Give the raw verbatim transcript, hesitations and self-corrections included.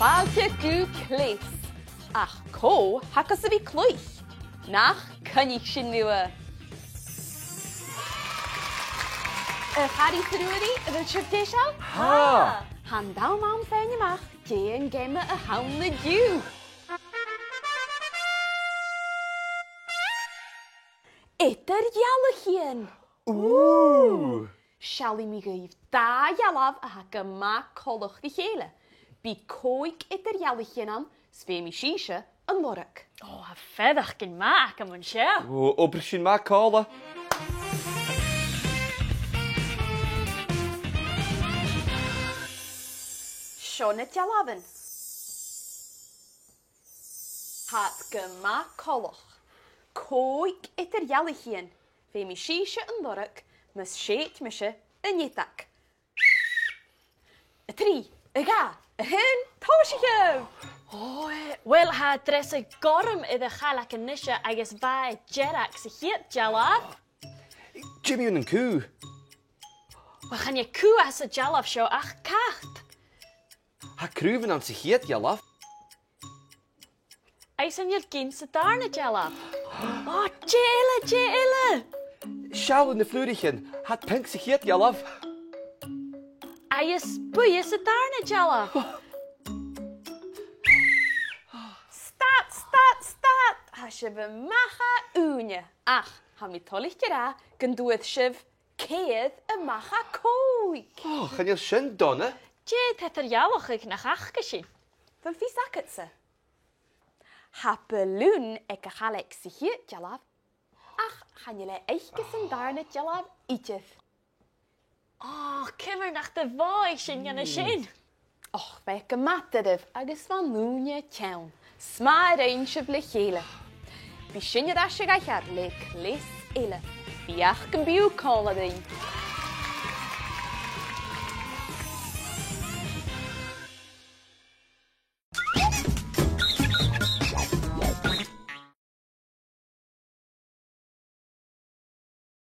Fàilte gu Cleas. Ach cò th' agaibh a bhith a' cluich? Nach coinnich sinn riutha? A Charrie 's a Ruairidh, a bheil sibh deiseil? Tha! Tha an t-àm ann faighinn a-mach dè an geama a th' ann an-diugh. Eadar-dhealachaidhean! Ooh! Seallaidh mi dhuibh dà dhealbh a tha gu math coltach ri chèile. Bidh còig eadar-dhealachaidhean ann, 's feumaidh sibhse an lorg. Ò, tha faireachdainn math agam an seo. Ò, obraich sinn math còmhla. Seo na dealbhan. Tha iad gu math coltach. Còig eadar-dhealachaidhean. Feumaidh sibhse an lorg mus sèid mise an fheadag. A trì, a dhà, a h-aon, tòisichibh! Ò, eh, uill, tha dreasa gorm air a' chaileag a-nise agus bha e dearg sa chiad dealbh. Dè mu dheidhinn an cù? Uill, chan e cù a th' anns an dealbh seo ach cat. Tha craobhan anns a' chiad dhealbh. Agus chan eil gin sa dàrna dealbh. Ò, dè eile, dè eile? Seall air na flùraichean, tha iad pinc sa chiad dhealbh. Agus buidhe sa dàrna dealbh. Stad, stad, stad! Tha sibh a-mach à ùine, ach tha mi toilichte ràdh gun d' fhuair sibh ceithir a-mach à còig. Ò, chan eil sin dona. Dè an t-eadar-dhealachadh nach fhaca sinn? A bheil fios agadsa? Tha balùn aig a' chaileag sa chiad dealbh, ach chan eil e aice san dàrna dealbh idir. Ò, ciamar nach do mhothaich sinn dhan a sin? Och, bha e gu math doirbh agus bha an ùine teann. 'S math a rinn sibh le chèile. Bidh sinn air ais a dh'aithghearr le cleas eile. Feuch gum bi thu còmhla rinn.